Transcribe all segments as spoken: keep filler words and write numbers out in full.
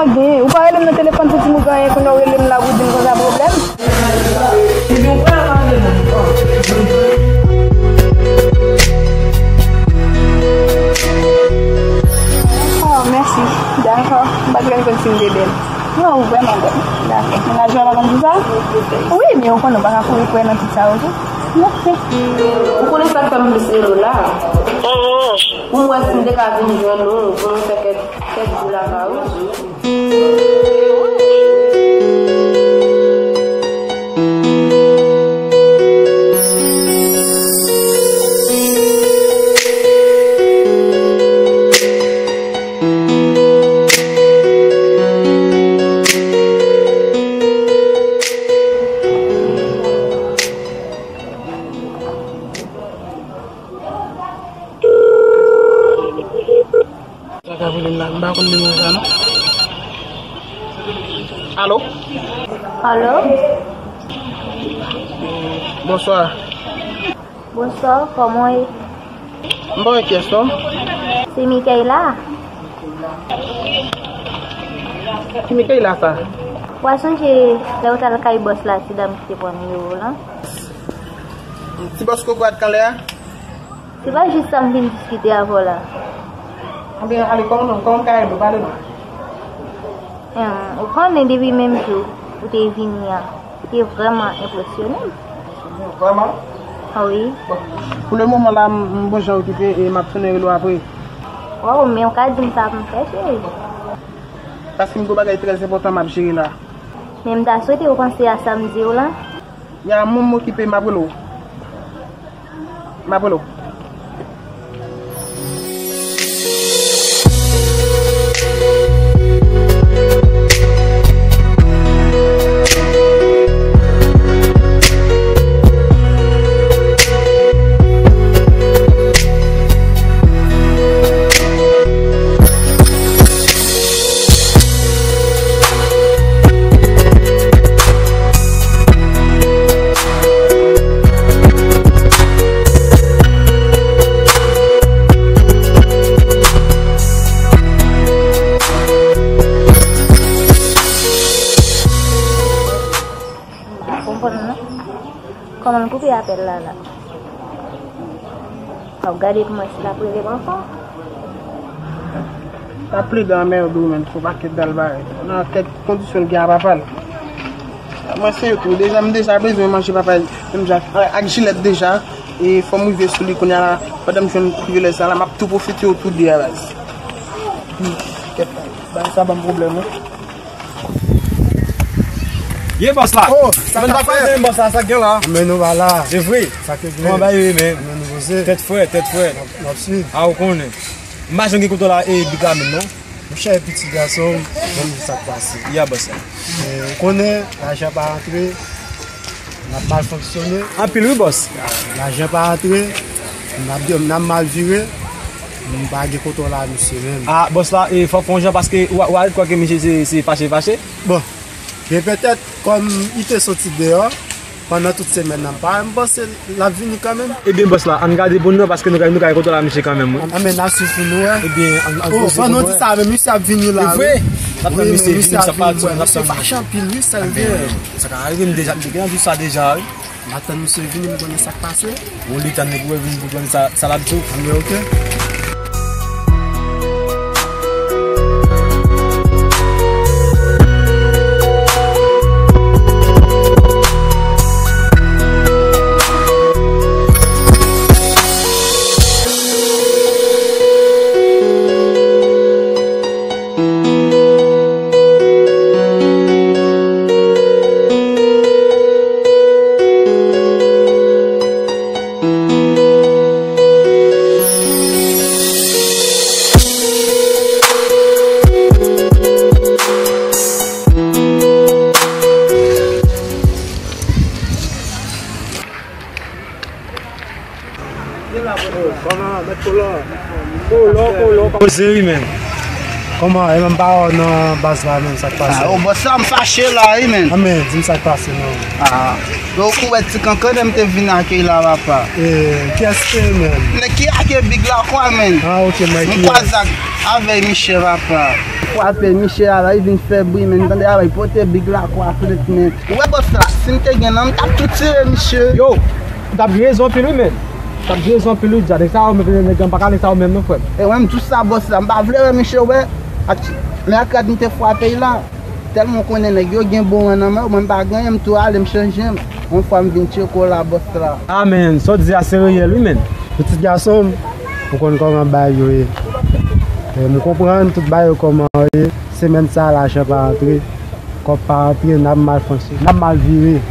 Ou pa rele m nan telefòn pou di m ou gen anyen, kounye a w rele m la pou di m konsa pwoblèm. Epi ou pral manje nan. Oh, mèsi. Dakò. M pa t konn si m te bèl. Non, ou vrèman bèl. Dakò. Mennaj ou la konn di sa? Wi, men ou konnen ou pa ka kouri kwè nan tout sa yo tou. Ou konnen sa k fè m plis rele w la? Pou m wè si m te ka vin jwenn ou, pou nou fè kèk, kèk jou lakay ou. Sa ka vini la, m pa konn nimewo sa non. Alo? Alo? Bonswa. Bonswa, kòman w ye? M pa wè kiyès non. Se Mikayla. Ki Mikayla sa? W a sonje lè w t al kay bòs la, ti dam ki te pran nimewo w lan? Ti bòs kokorat kanlè a? Se pa jis sa m vin diskite avè w la. Anben, ale, kòman, kòman m ka ede w? Pale non. Em, ou konnen depi menm jou ou te vini an, ou te vrèman enpresyone m. Vrèman? A wi. Bon, pou le moman la, m, m bon jan okipe e m ap tounen rele w apre. Waw, men ou ka di m sa pou m fè, cheri. Paske m gen yon bagay trè enpòtan m ap jere la. Men m ta swete ou panse a sa m di w lan. Ya, mwen m okipe, m ap rele w. M ap rele w. Konprann non? Kòman l koupe apèl la la? W ap gade pou mwen si l ap rele m ankò. L ap plede anmède w menm, fè yon pakèt dal bagay. Nan kèk kondisyon l gen a papa l. Mwen se yo tou. Deja, m deja bezwen manje papa l, menm jan ak, ak Jilèt deja. E fò m rive sou li kounye a la. Pandan m jwenn privilèj sa la, m ap tou pwofite yo tou de a baz. Hmm, kèt la. Bagay sa ban m pwoblèm, wi. Ye bòs la. Oh, sa k ap fèt? Bòs la, sa k gen la? Men nou pa la. Se vre. Sa k gen? Kòman bagay yo ye, men? Men nou poze. Tèt frè, tèt frè. N ap, n ap swiv. A, ou konnen. M pa janm gen kontwòl a, e, big la menm, non. Monchè, pitit gason, ban m di sa k pase. Ya bòs la. E, ou konnen, lajan pa rantre. N ap mal fonksyone. Anpil wi, bòs. Lajan pa rantre, n ap, n ap mal vire, m pa gen kontwòl a misye menm. A, bòs la, e, fò, fò yon jan paske w a, w a ret kwè ke misye se, se fache, fache. Bon, gen petèt, kòm li te soti deyò, pandan tout semèn nan, m pa, m panse l ap vini kanmenm. Ebyen, bòs la, ann gade pou nou, paske nou ka, nou ka gen kontwòl a misye kanmenm, wi. Anben, n a swiv pou nou wè. Ebyen, ann, ann poze pou nou wè. Oh, pandan w di sa, men misye ap vini la, wi. Wi. N ap tann misye vini, sa pa, n ap tann misye. Misye fache anpil, wi, sa l gen. Sa ka rive, m deja, m te gentan di w sa deja, wi. M ap tann misye vini, m konnen sa k pase. Bon, li tann li pou l vini, pou l konn sa, sa l ap di w. Anben, oke. Kòman, mèt Kolò? Kolò, Kolò, kòman? Poze wi, men. Kòman, e menm pa wè w nan baz la, men, sa k pase? Ah, o bòs la, m fache la, wi, men. Ah, men, di m sa k pase, non. Ah, yo, ou wè ti kankan, m te vin akeyi la, papa. E, kiyès se, men? Nèg ki ake big la, kwa, men? Ah, ok, men. M kwaze ak, avè misye, papa. Frape, miche a la, li vin fè bri, men tande a, li pote big lakwa frèt, men. Ou wè bòs la, si m te gen nan, m t ap tou tire miche. Yo, ou t ap gen rezon anpil, wi, men. Ou t ap gen rezon anpil, wi, dja. Nèg sa yo, men, nèg yo, m pa ka nèg sa yo menm, non, frè m. E wè, m tou sa bòs la, m pa vle wè miche, wè. Ak, men ak rad m te frape l la. Tèlman w konnen nèg yo gen bon ran nan men w, mwen m pa gen anyen, m tou ale, m chanje m. Yon fwa m vin tcheke w la, bòs la. A, men, sa w di a se reyèl, wi, men. Pitit gason m, ou konn kòman bagay yo ye. E, m konprann tout bagay yo kòman yo ye. Semèn sa a, lajan pa antre. Kòb pa antre, n ap mal fonse, n ap mal vire.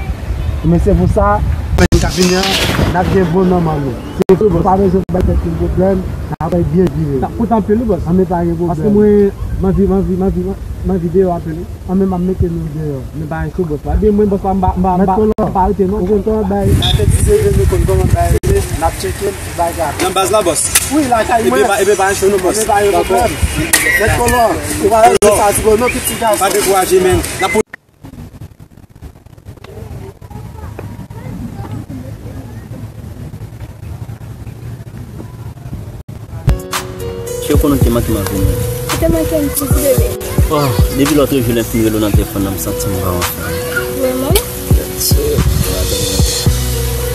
Men se pou sa, semèn k ap vini an, n ap gen bon nan men nou. Se vre, bòs. Pa bezwen bay tèt nou pwoblèm, n ap byen vire. Sa kout anpil, wi, bòs. An, men pa gen pwoblèm. Paske mwen, m anvi, m anvi, m anvi, m anvi deyò anpil, wi. An, men m ap mete nou deyò. Men pa gen cho, bòs la. Ebyen, mwen, bòs la, m pa, m pa, m pa, m pa arete, non. Ou konn kòman bagay. Nan fè ti seve, nou konn kòman bagay ye. N ap tcheke l, tout bagay. Nan baz la, bòs. Wi, lakay mwen. Ebyen, pa, ebyen, pa gen cho, non, bòs. Ebyen, pa gen pwoblèm. Mèt Kolon, ou pa rete sa, ti bon, non, pitit gason. Pa dekouraje, men. N ap Cheri, ou konnen w te manke m anpil, wi. Ou te manke m plis, bebe. Oh, depi lòt jou lè m fin rele w nan telefòn nan, m santi m vrèman fè. Vrèman? Cheri.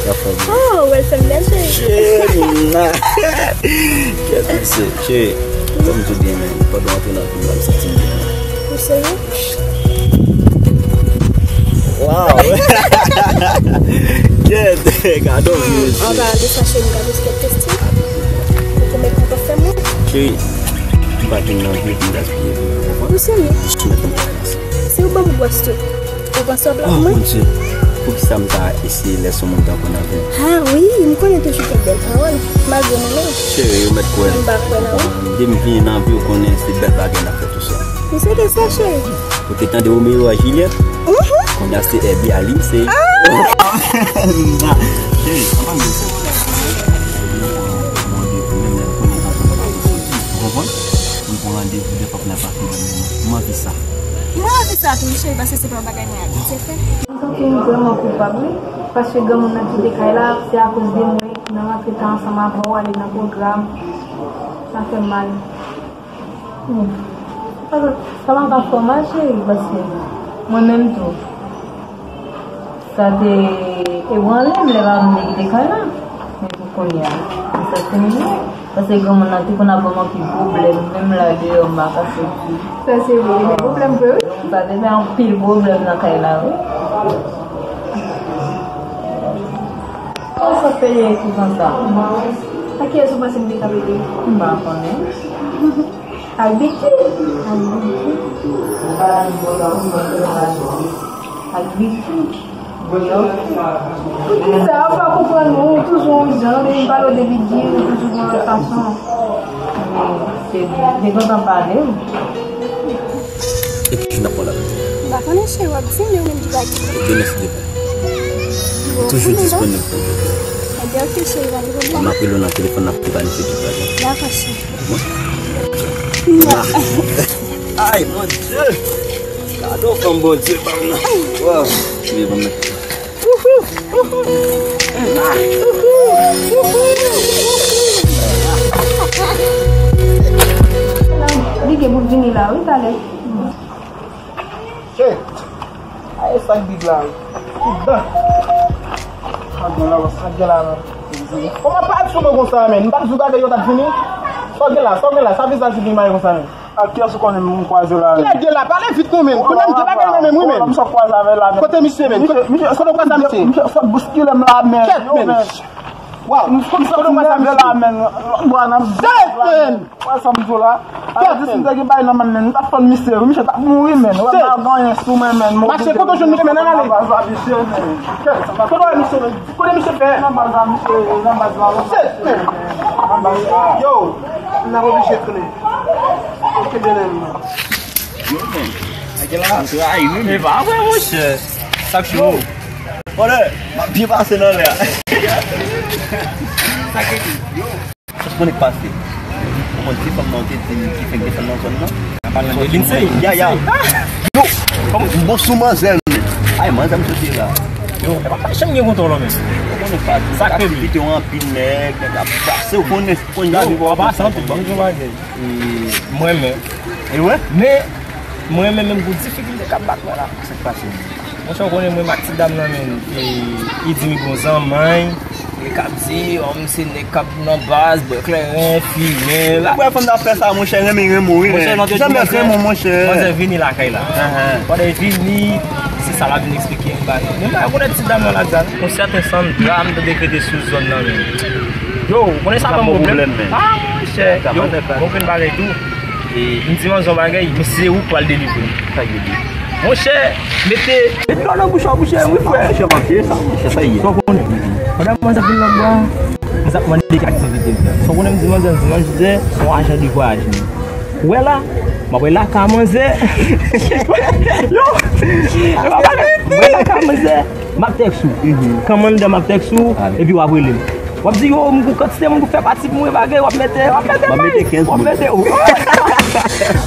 Sa fè byen. Oh, w al fè m bèl, cheri. Cheri, m nan. Kèt, mesye. Cheri, fò m di w byen, men, pandan w antre nan vi m nan, m santi m byen. Ou serye? Wow! Kèt, gade w, mesye. An paran de sa, cheri, m ka poze kèk kesyon? Ou pwomèt ou p ap fè m wont? Cheri, m pa gen anvi pou m gaspiye vi m, ou konprann? Ou serye? M soumèt m konfyans. Si ou ban m gwòs tou, ou panse w ap love mwen? Oh, Bondye, poukisa m ta eseye lèse yon moun tankou w nan vi m? Ah wi, m konnen toujou gen bèl pawòl, malgre mwen menm. Cheri, ou mèt kwè m. M pa kwè nan ou. Depi m vini nan vi w, ou konnen se bèl bagay n ap fè touswè. M swete sa, cheri. Ou te tande Romeo ak Juliet? Mhm. Kounye a se Herbie a li, se. Ah! Cheri, ann pale de sa. Ou konprann? Pou n pran randevou, dèfwa pou n ap pase nan moman. M anvi sa. Mwen anvi sa tou, wi, cheri, paske se pa yon bagay mwen abitye fè. M santi m vrèman koupab, wi, paske granmoun nan kite kay la, se akoz de mwen, nan rantre ta ansanm avè w, ale nan pwogram, sa fè m mal. Hmm. Sa, sa pa ka fè w mal, cheri, paske mwen menm tou, sa te ebranle m lè pa m te kite kay la. Men pou kounye a, m santi m byen. Paske granmoun nan te konn ap ban m anpil pwoblèm, menm la deyò m pa ka soti. Sa se vre, te bay pwoblèm vre, wi. Sa te bay anpil pwoblèm nan kay la, wi. Kòman sa peye ekipman sa? A kiyès ou panse m te ka peye? M pa konnen. Ak Vicky. Ak Vicky. Ak Vicky. Poukisa ou pa konprann ou toujou yon jan, depi m pale w de Vicky, ou toujou gen yon lòt fason? Men, se, se kontan pale w. Epi ki n ap pale avè w? M pa konnen cheri, w ap di m, men ou menm ki pa gen. Ebyen, mèsi de. Ou toujou disponib pou mwen. Ebyen, ok, cheri, pa gen pwoblèm. M ap rele w nan telefòn, n ap planifye tout bagay. Dakò, cheri. Ay, Bondye! Gade yon fanm Bondye ban m nan. Wow. Cheri, ban m met. Li gen pou vini la, wi, talè. Che! Ay, sa k big la, wi. Koup dan. Sa k gen la, sa k gen la, non. Kòman pa sou mwen konsa, men? M pa t di w gade yo t ap vini? Sa w gen la, sa w gen la, sa vizaj ou vin maye konsa, men? Ak kiyès ou konnen m kwaze la, men? Kiyès gen la? Pale vit non, men. Konnen m gen bagay nan men m, wi, men. Kote misye, men? Kote w kwaze misye? Misye sot bouskile m la, men. Kèt, men. Waw, m sot sot la, men. Lòt bwa nan. Shit, men. Wè sa m di w la. Kèt, si m te gen bagay nan men m, men, m t ap fann misye, wi, misye t ap mouri, men. Wè, m pa gen anyen sou mwen, men. Mache, kote w jwenn misye, men, ann ale. Nan baz la, misye, men. Kèt, kote w wè misye, men? Kote misye fè? Nan baz la, misye, nan baz la, wi. Shit, men. Nan baz la. Yo, n ap oblije tounen. Ok, byen, men. Yo, men. Ak la. M trayi, wi, men. E pa vre, monchè. Sa k cho. Yo. Brother, m ap byen pase nan lè a. Sa k yo. Sos konnen k pase. Ou konn ti fanm nan te di m ki fenk desann nan zòn nan. N ap pale nan Lindsay. Ya, ya. Yo, kòman m bon sou manzè l. Ay, manzè m soti la. Yo, e pa janm gen kontwòl an menm. Ou konnen k pase. Sa k aktivite yo anpil nèg, nèg ap pase, ou konnen, konnen la. Yo, pa pase anpil, ban m di yon bagay. E, mwen menm. Men, mwen menm, menm gwo difikilte k ap bat mwen la. Sa k pase? Monchè, w konnen mwen, m ak ti dam nan, men, e, li di m li gon zanmann, li k ap di, o, m se nèg k ap nan baz, bwè kleren, fimen, la. Bwè fanm nan ap fè sa, monchè, renmen, renmen, wi. Monchè, men, manzè vini lakay la. Pandan l vini, se sa l ap vin eksplike m bagay. Men m pa rekonèt ti dam nan la, di sa. Yon sèten sann dram te dekrete sou zòn nan, men. Yo, ou konnen sa ban m pwoblèm. Ah, monchè. Yo, bon, gen bagay tou. E m di manzè yon bagay, men se ou k pral delivre m. Sa k vle di? Monchè, mete. Mete dlo nan bouch ou, monchè, wi, frè. Monchè, manke sa, monchè, sa ye. Sa w konnen. Pandan manzè ap vin nan bwa, manzè ap mande ki aktivite m fè. Sa w konnen, m di manzè, m di manzè, se yon ajan de vwayaj, men. Ou wè la, m ap wè lakay manzè. Yo, e pa pale. M wè lakay manzè, m ap tèks ou. Kòmandan m ap tèks ou, epi w ap rele m. W ap di, yo, m gon kantite moun pou fè pati pou mwen, bagay, w ap mete, w ap mete, w ap mete, o.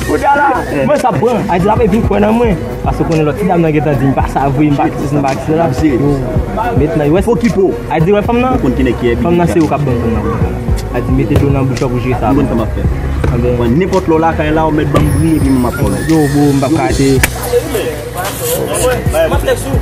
Kounye a la, mwen sa pran. A di l ap vin kwè nan mwen. Paske w konnen lòt ti dam nan gentan di m pa sa vre, m pa kisi, m pa kisi la. Yo, mentnan, yo wè. Fo ki po. A di, wè fanm nan? Ou konn ki nèg ki Airbnb. Fanm nan se ou k ap ban m fanm nan. A di, mete dlo nan bouch ou pou jere sa. Ou konn sa m ap fè. Mwen, nenpòt lè w lakay la, ou mèt ban m bri, epi mwen m ap fè w. Yo, bro, m p ap ka rete. M ap tèks ou.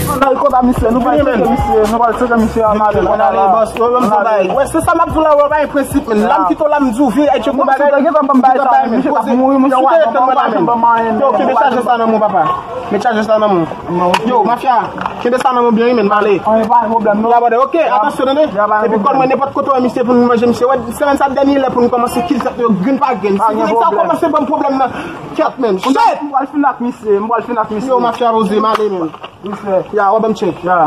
Ann al konba misye, nou pral tcheke misye, nou pral tcheke misye a, male. Ann ale, bòs, yo menm se bay. Wè, se sa m ap di w la, wè, bay prensip, men. La m kite w la, m di w vin, e tcheke bagay. Misye t ap mouri, misye t ap mouri, misye t ap mouri. Yo, kenbe chaje sa nan men w, papa. Met chaje sa nan men w. Yo, mafya, kenbe sa nan men w byen, wi, men, m ale. Anyen pa gen pwoblèm, non. Ya, brother, ok, atansyon, tande. Epi kòl mwen, nenpòt kote w wè misye pou nou manje misye. Wè, semèn sa dènye lè pou nou kòmanse kill sa, yo grenn pa grenn. Si nèg sa kòmanse ban m pwoblèm nan, kyèt, men. Shit! M pral fin ak misye, m pral fin ak misye. Yo, mafya poze, m ale, men. Respè. Ya, w ap ban m tchèk. Ya.